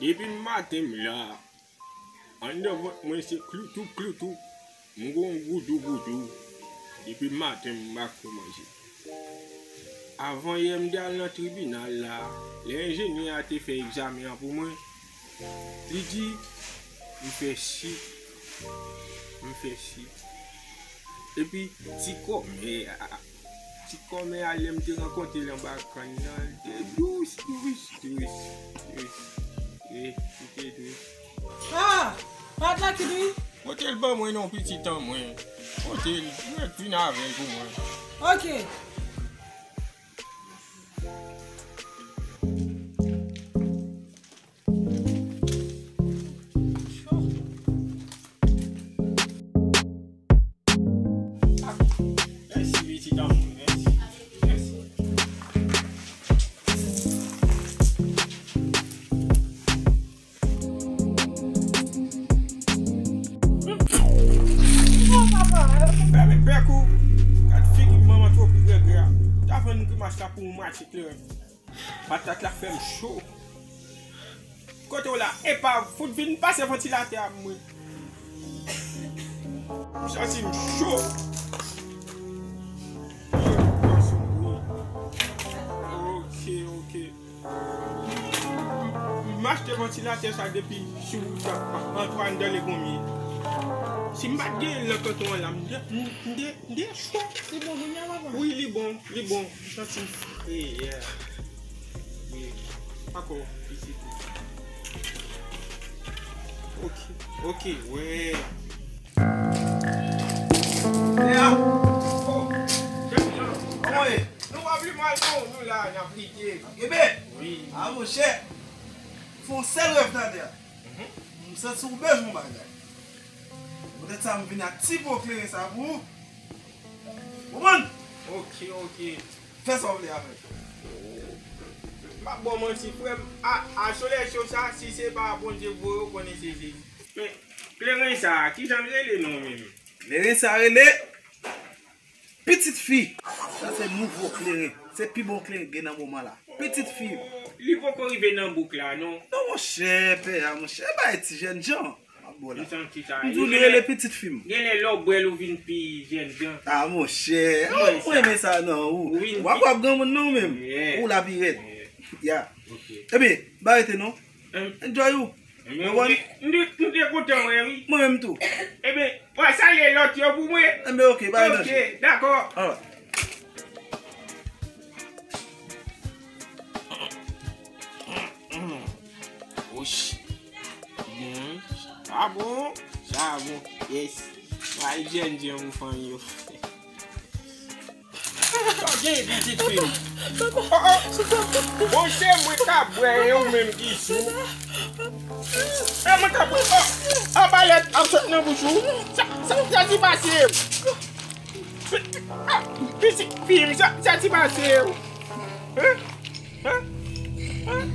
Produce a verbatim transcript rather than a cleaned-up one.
Depi maten m la, anndan vant mwen se kloutou kloutou. M gon goudou goudou. Depi maten m pa ko manje. Avan yè m te al nan tribinal la, lè enjenyè a te fè egzamen an pou mwen, li di m fè sik, m fè sik. Epi ti kòmè a, ti kòmè a lè m te rankontre l anba kann nan, li te dous, dous, dous, dous. Wi, li te dous. Ah! Pat la ki di? Pote l ban mwen non, pitit an mwen. Pote l, mwen vin avè l pou mwen. Ok. Mèsi, pitit an mwen, mèsi. Mèsi. Fèmen bèk ou. Gad figi manman twop regrè a. Ta vann grimas la pou yon match kleren. Patat la fè m cho. Kote w la? Epa, fout vin pase vantilatè a mwen. M santi m cho. Ok, ok. M, m, m achte vantilatè sa depi sou wout la, Antoine dans les Gommiers. Si m pa t genyen l nan kanton an la, m te, m, m te, m te cho. Li bon kounye a, papa? Wi, li bon, li bon. M santi m fre, yeah. Wi. Dakò, pitit. Ok, ok, wè. Lea! Oh! Kòman w ye? Nou pa pi mal non, nou la, n ap lite. Ap kenbe? Wi. A monchè, fè yon sèl rèv nan tè a. Mhm. M santi w bezwen yon bagay. Poutèt sa, m vin ak ti po kleren sa pou ou. Konprann? Ok, ok. Fè sa w vle avè l. M ap ba w manti, frè m. A, a solèy cho sa, si se pa Bondye voye w, konnen se Jezi. Men, kleren sa, kijan l rele non menm? Kleren sa rele Pitit Fi. Sa se nouvo kleren. Se pi bon kleren gen nan moman la. Pitit Fi. Li poko rive nan bouk la, non? Non, monchè, pè a, monchè. E bay ti jènjan. M ap bo la. M di w li rele Pitit Fi m. Genlè lè w bwè l ou vin pi jènjan. A, monchè. Mwen renmen sa nan ou. W ap wè granmoun nan ou menm. Ou la pi rèd. Ya. Ebyen, ba rete non. Enjoy ou. Mwen kontan wè wi. Mwen menm tou. Ebyen, w a salye lòt yo pou mwen. Ebyen, ok, ba rete. Ok, dakò. Alright. Wouch. Bon. Sa bon. Sa bon. Yes. Bay jènjan pou fanmi yo. Sa w gen, pitit fi m? Oh, oh. Bon, se mwen k ap bwè, e ou menm ki sou. E mwen k ap bwè. Oh, anba lèt ap sot nan bouch ou. Sa, sa, sa ki pase? Ah, pitit fi m, sa, sa ki pase? Hein? Hein? Hein?